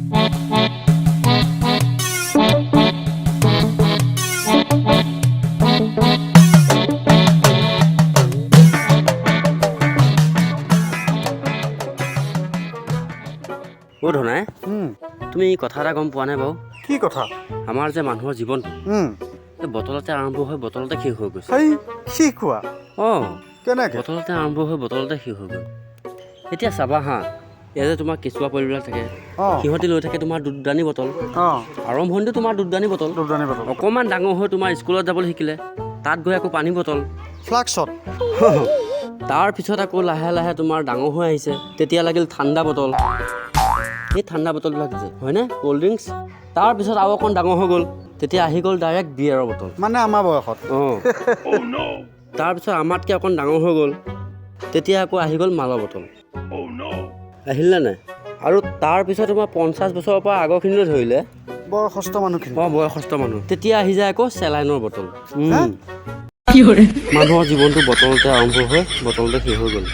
অ' ধনাই, তুমি কথা এটা গম পোৱা নাই বাৰু? কি কথা? আমাৰ যে মানুহৰ জীৱনটো এই বটলতে আৰম্ভ হৈ বটলতে শেষ হৈ গৈছে। সেই কি কোৱা? অঁ। কেনেকে? বটলতে আৰম্ভ হৈ বটলতে শেষ হৈ গ'ল। এতিয়া চাবা হা, ইয়াতে তোমাৰ কেঁচুৱা পোৱালিবিলাক থাকে, সিহঁতি লৈ থাকে তোমাৰ দুধদানি বটল। আৰম্ভণিটো তোমাৰ দুধদানি বটল। দুধদানি বটল। অকণমান ডাঙৰ হৈ তোমাৰ স্কুলত যাবলৈ শিকিলে, তাত গৈ আকৌ পানী বটল। ফ্লাক্সত। তাৰপিছত আকৌ লাহে লাহে তোমাৰ ডাঙৰ হৈ আহিছে, তেতিয়া লাগিল ঠাণ্ডা বটল। এই ঠাণ্ডা বটলবিলাক যে হয়নে, ক'ল্ড ড্ৰিংকছ। তাৰপিছত আৰু অকণ ডাঙৰ হৈ গ'ল, তেতিয়া আহি গ'ল ডাইৰেক্ট বিয়েৰৰ বটল। মানে আমাৰ বয়সত। অঁ, তাৰপিছত আমাতকৈ অকণ ডাঙৰ হৈ গ'ল, তেতিয়া আকৌ আহি গ'ল মালৰ বটল। আহিল নে নাই? আৰু তাৰপিছত তোমাৰ 50 বছৰৰ পৰা আগৰখিনিলৈ ধৰিলে বয়সস্থ মানুহখিনি। অঁ, বয়সস্থ মানুহ, তেতিয়া আহি যায় আকৌ চেলাইনৰ বটল। হে? মানুহৰ জীৱনটো বটলতে আৰম্ভ হৈ বটলতে শেষ হৈ গ'ল।